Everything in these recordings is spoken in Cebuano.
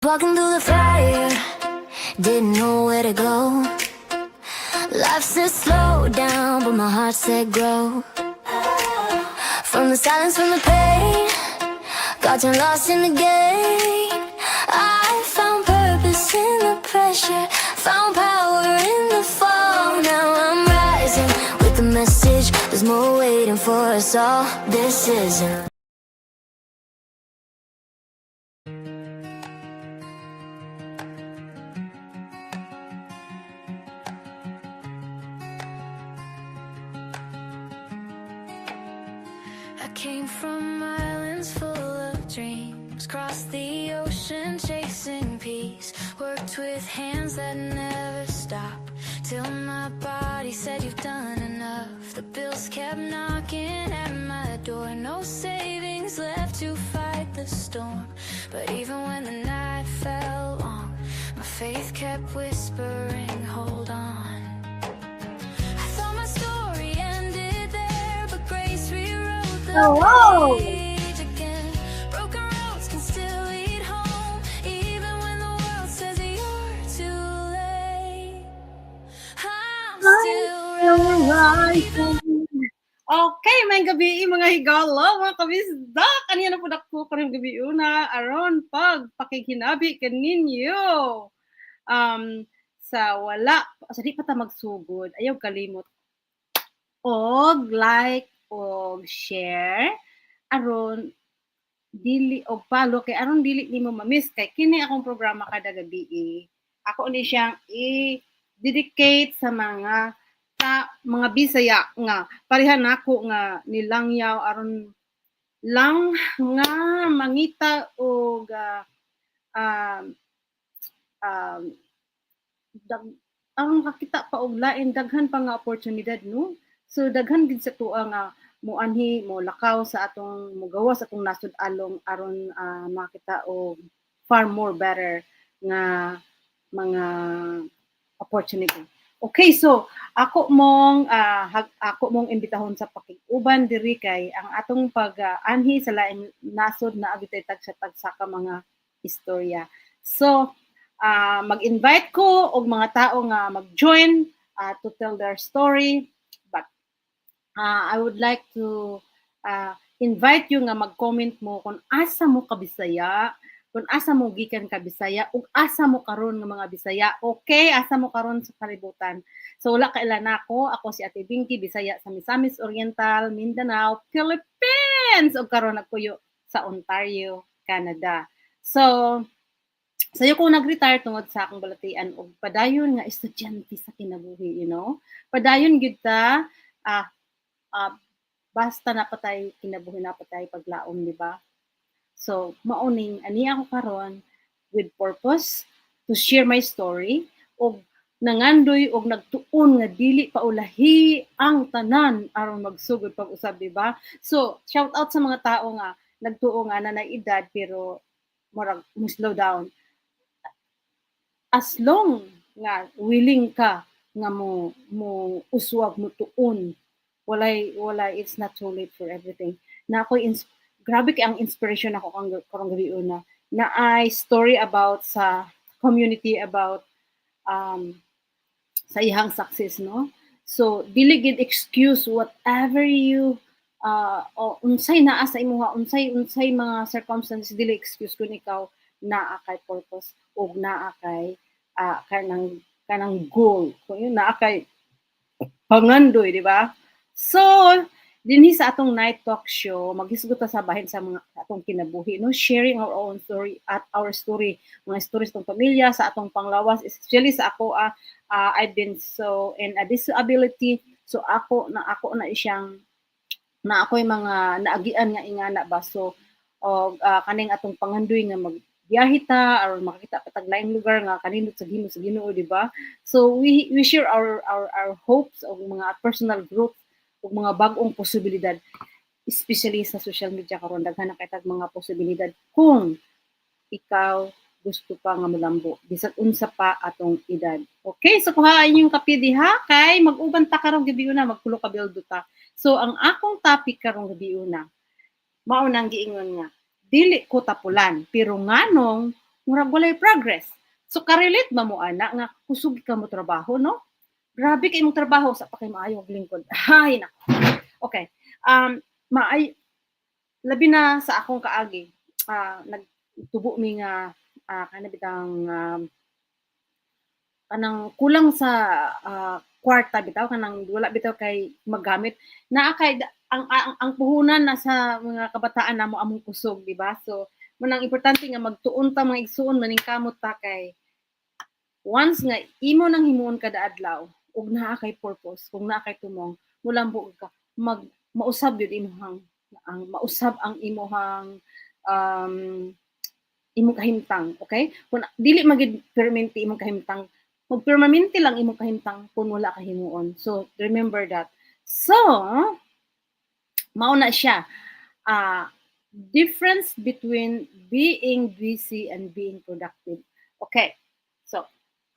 Walking through the fire, didn't know where to go. Life said slow down, but my heart said grow. From the silence, from the pain, got turned lost in the game. I found purpose in the pressure, found power in the fall. Now I'm rising with the message. There's more waiting for us all. This isn't. I came from islands full of dreams, crossed the ocean chasing peace, worked with hands that never stop, till my body said you've done enough. The bills kept knocking at my door, no savings left to fight the storm. But even when the night fell long, my faith kept whispering, hold on. I thought my story ended there, but grace rewrote the Hello! Page again. Broken roads can still lead home, even when the world says you're too late. I'm still rising. Okay, maayong gabii mga higala, mga kabisdak. Kaniya na pud ako karong gabii una aron pag pakighinabi kaninyo. Sa wala sa di pa ta magsugod, ayaw kalimot og like og share aron dili og follow kay aron dili nimo ma-miss kay kini akong programa kada gabi. Ako ni siyang i-dedicate sa mga Bisaya nga pareha nako nga nilangyaw aron lang nga mangita og ang makakita pa og lain daghan pa nga oportunidad, no? So daghan gid sa tua nga moanhi, mo lakaw sa atong mogawas atong nasod along aron makita og far more better nga mga opportunity. Okay, so ako mong imbitahon sa pakig-uban diri kay ang atong pag-anhi sa laing nasod naa gyud tay tagsa-tagsa ka mga istorya. So mag-invite ko og mga tao nga mag-join to tell their story, but I would like to invite you nga mag-comment mo kung asa mo ka Bisaya, kung asa mo gikan ka Bisaya, ug asa mo karon nga mga Bisaya. Okay, asa mo karon sa kalibutan. So wala kaila nako, ako si Ate Binky, Bisaya sa Misamis Oriental, Mindanao, Philippines, ug karon nagpuyo sa Ontario, Canada. So sayo ko nag-retire tungod sa akong balatian og padayon nga estudyante sa kinabuhi. Padayon gyud ta, basta napatay kinabuhi, napatay paglaom, di ba? So mao ning ani ako karon with purpose to share my story og nangandoy og nagtuon nga dili pa ulahi ang tanan aron magsugod pag-usab, di ba? So shout out sa mga tao nga nagtuo nga na edad pero murag mo slow down. As long nga willing ka nga mo uswag, mo tuon, walay walay it's not too late for everything. Na ako grabe kay ang inspiration ako kang karong gabi una na ay story about sa community about sa iyang success, no? So dili gid excuse whatever you o unsay naa sa imuha, unsay mga circumstances, dili excuse kung ikaw naa kay purpose ug naa kay kanang goal, kung yun naa kay pangandoy, di ba? So dinhi sa atong night talk show, maghisgot ta sa bahin sa mga atong kinabuhi, no, sharing our own story at our story, mga stories tong pamilya sa atong panglawas, especially sa ako, I've been so in a disability, so ako na siyang na ako'y mga naagian nga ingana ba. So og kaning atong pangandoy nga magbiyahe ta aron makakita pa tag laing lugar nga kanindot sa Ginoo sa Ginoo, di ba? So we share our hopes og mga personal growth ug mga bag-ong posibilidad, especially sa social media karon daghan na kay tag mga posibilidad kung ikaw gusto pa nga molambo bisag unsa pa atong edad. Okay, so kuha inyong kape diha kay mag-uban ta karong gabi una, magpulo ka bildo ta. So ang akong topic karong gabi una, mao nang giingon nga dili ko tapulan, pero nganong Murag walay progress. So ka-relate ba mo ana nga kusog ka mo trabaho, no? Grabe kay imong trabaho sa pa kay maayo og lingkod. Hay nako. Okay. Maay labi na sa akong kaagi, nagtubo mi nga kana bitang kanang kulang sa kwarta bitaw, kanang wala bitaw kay magamit naa kay ang puhunan nasa mga kabataan namo, among kusog, di ba? So munang importante nga magtuon ta, mga igsuon, maningkamot ta kay once nga imo nang himuon kada adlaw ug naa kay purpose, kung naa kay tumong, mulambo ka, mag mausab yun imuhang ang mausab ang imuhang imong kahimtang, okay? Kung dili magid permanente imong kahimtang, magpermanente lang imong kahimtang kung wala ka himuon. So remember that. So mao na siya, difference between being busy and being productive. Okay, so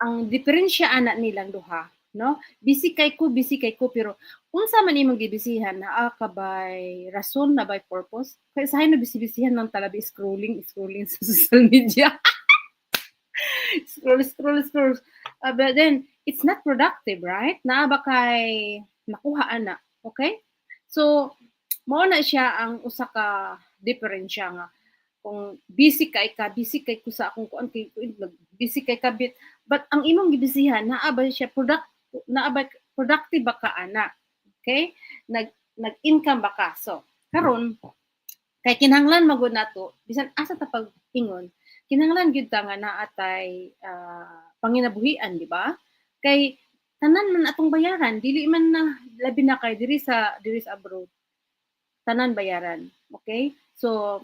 ang diferensya ana nilang duha, no? Busy kay ko, busy kay ko, pero unsa man imong gibisihan? Naa ka bay rason na by purpose? Kay usahay no, busy-busyhan lang talabi, scrolling scrolling sa social media, scroll scroll scroll, but then it's not productive, right? Naa ba kay nakuha ana? Okay, so mao na siya ang usa ka diferensya nga kung busy kay ka, busy kay ko sa akong kuan kay busy kay kabit, but ang imong gibisihan, naa ba siya product, naa ba productive ba ka ana? Okay, nag income ba ka? So karon kay kinahanglan magud nato, bisan asa ta pag-ingon, kinahanglan gyud ta nga naa tay panginabuhian, di ba? Kay tanan man atong bayaran, dili man na labi na kay diri sa abroad, tanan bayaran, okay? So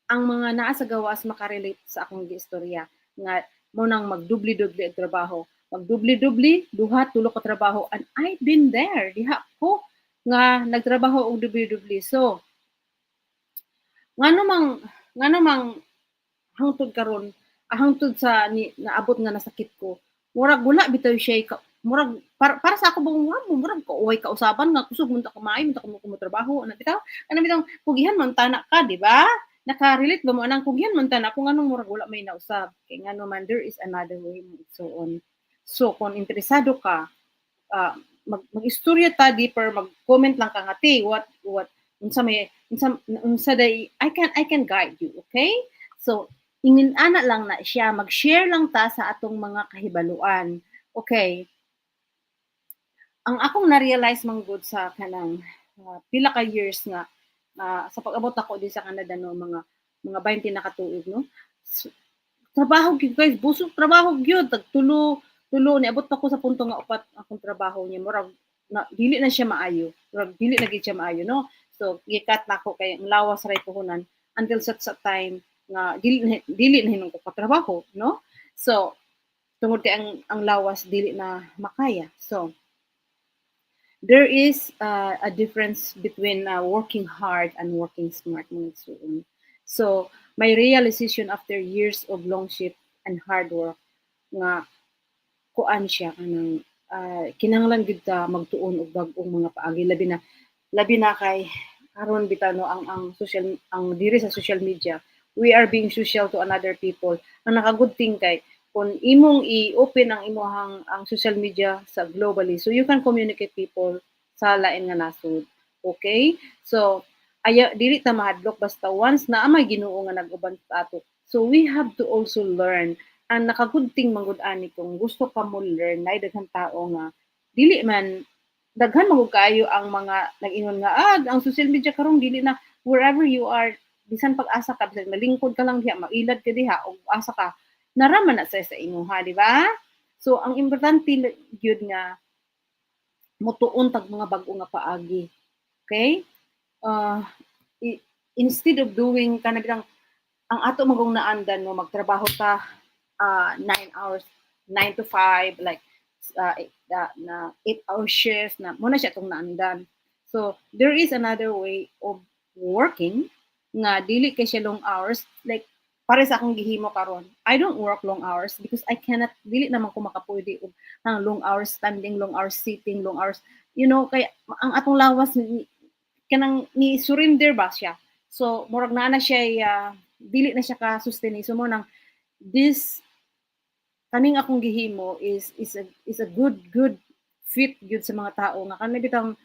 ang mga naa sa gawas makarelate sa akong giistorya nga mo nang magdubli-dubli ang trabaho, magdubli-dubli, duha, tulo ka trabaho, and I've been there diha ko nga nagtrabaho og dubli-dubli. So ngano mang hangtod karon, hangtod sa ni naabot nga nasakit ko, murag wala bitaw siya ka, murag para sa ako ba, murag way kausaban nga kusog man ta kumain, man ta mo trabaho ana bitaw, ana bitaw kugihan man tana ka, di ba? Naka-relate ba mo anang kugihan man tana kung anong murag wala may nausab? Kay ngano man, there is another way and so on. So kung interesado ka, mag-istorya ta deeper, mag-comment lang ka nga, "Te, what unsa may unsa day I can guide you." Okay, so ingin ana lang na siya, mag-share lang ta sa atong mga kahibaluan, okay? Ang akong na-realize man gud sa kanang pila ka years nga sa pag-abot ako din sa Canada, no, mga 20 na katuig, no? So, trabaho gyud guys, busog trabaho gyud, tag tulo tulo, niabot pa ko sa punto nga upat akong trabaho niya, murag na, dili na siya maayo, murag dili na gid siya maayo, no? So gikat nako kay ang lawas ray puhunan until such a time nga dili na hinuon ko katrabaho, no? So tungod kay ang lawas dili na makaya. So there is a difference between working hard and working smart, mga igsuon. So my realization after years of long shift and hard work nga kuan siya, kanang kinahanglan gyud ta magtuon og bag-ong mga paagi, labi na kay karon bitaw, no, ang social ang diri sa social media, we are being social to another people. Ang naka-good thing kay kung imong i-open ang imong ang social media sa globally, so you can communicate people sa lain nga nasod, okay? So aya dili ta mahadlok basta once naa may Ginoo nga nag-uban sa ato. So we have to also learn. Ang naka-good thing man gud ani, kung gusto ka mo learn, nay daghang tao nga dili man, daghan man gud kaayo ang mga nag-ingon nga ang social media karon dili na, wherever you are, bisan pag asa ka, bisan malingkod ka lang diha, mailad ka diha og asa ka, naraman na sa imuha, di ba? So ang importante gyud nga motuon tag mga bag-o nga paagi, okay? Instead of doing kana bitang ang ato magong naandan, no, magtrabaho ta 9 hours, 9 to 5, like na 8 hour shift na muna siya itong naandan. So there is another way of working nga dili kay siya long hours, like para sa akong gihimo karon. I don't work long hours because I cannot, dili naman ko makapwede og ang long hours standing, long hours sitting, long hours, kay ang atong lawas kanang ni surrender ba siya. So murag naa na siya, dili na siya ka sustain. So mo nang This kaning akong gihimo is a good fit gyud sa mga tao nga kani bitang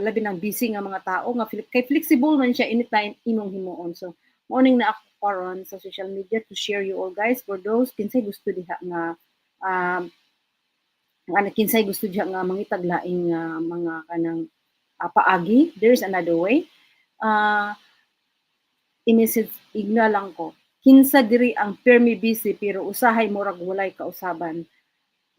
labi nang busy nga mga tao nga kay flexible man siya, anytime imong himuon. So mao ning naa ako karon sa social media to share you all guys, for those kinsay gusto diha nga ana, kinsay gusto diha nga mangitag laing nga mga kanang paagi. There's another way. I-message igna lang ko, "Kinsa diri ang permi busy pero usahay murag walay kausaban?"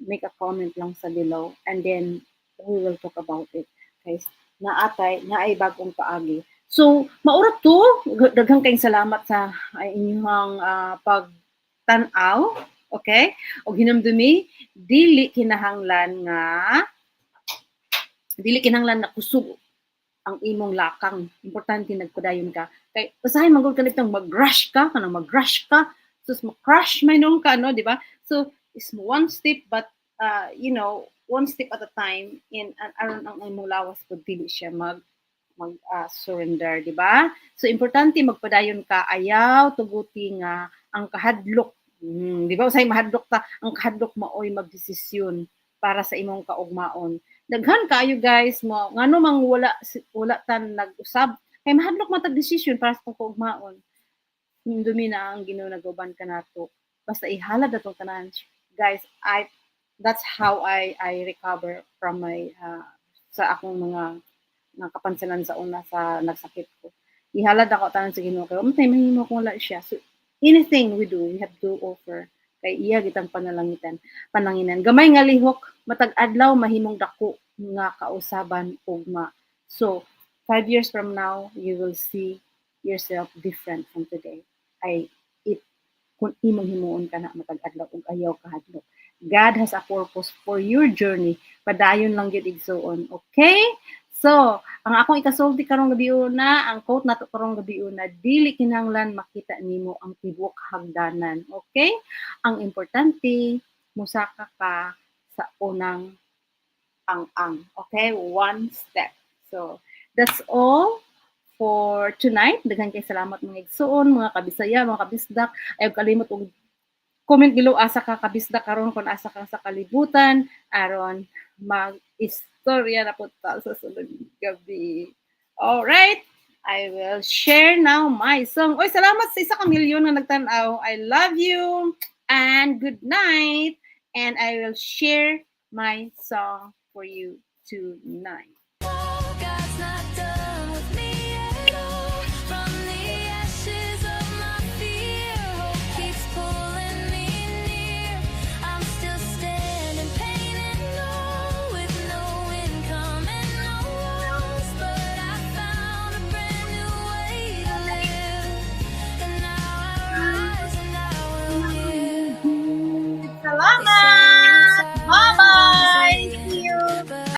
Make a comment lang sa below and then we will talk about it. Guys, naatay naay bagong paagi. So mao ra to. Daghang kayong salamat sa ay inyong pagtan-aw, okay? Og hinumdumi, dili kinahanglan na kusog ang imong lakang. Importante nagpadayon ka. Kay usahay man gud kanitong mag-rush ka, kanang mag-rush ka, sus, ma-crash man nung ka, no, di ba? So it's one step, but one step at a time in aron ang imong lawas pud dili siya mag surrender, di ba? So importante magpadayon ka, ayaw tuguti nga ang kahadlok. Di ba usahay mahadlok ta, ang kahadlok maoy magdesisyon para sa imong kaugmaon. Daghan kaayo guys mo ngano mang wala tan nag-usab kay mahadlok man tag desisyon para sa kaugmaon. Dumi na ang Ginoo nag-uban kanato. Basta ihalad atong tanan. Guys, I that's how I recover from my sa akong mga nakapansanan sa una sa nagsakit ko. Ihalad ako tanan sa Ginoo kay untay mahimo kung wala siya. So anything we do, we have to offer kay iya gitang panalangitan, pananginan. Gamay nga lihok matag adlaw mahimong dako nga kausaban ugma. So 5 years from now, you will see yourself different from today. Ay it kung imong himuon ka na matag adlaw ug ayaw kahadlok. God has a purpose for your journey. Padayon lang gyud, igsuon. Okay? So, ang akong ikasulti karong gabi una, ang quote nato karong gabi una, dili kinahanglan makita nimo ang tibuok hagdanan. Okay? Ang importante, musaka ka sa unang ang-ang. Okay? One step. So, that's all for tonight. Daghan kay salamat, mga igsuon, mga kabisaya, mga kabisdak. Ayaw kalimot og comment below asa ka kabisdak karon, kung asa ka sa kalibutan, aron mag-istorya na po ta sa sunod gabi. Alright, I will share now my song. Oy, salamat sa 1 ka milyon nga nagtan-aw. I love you and good night. And I will share my song for you tonight.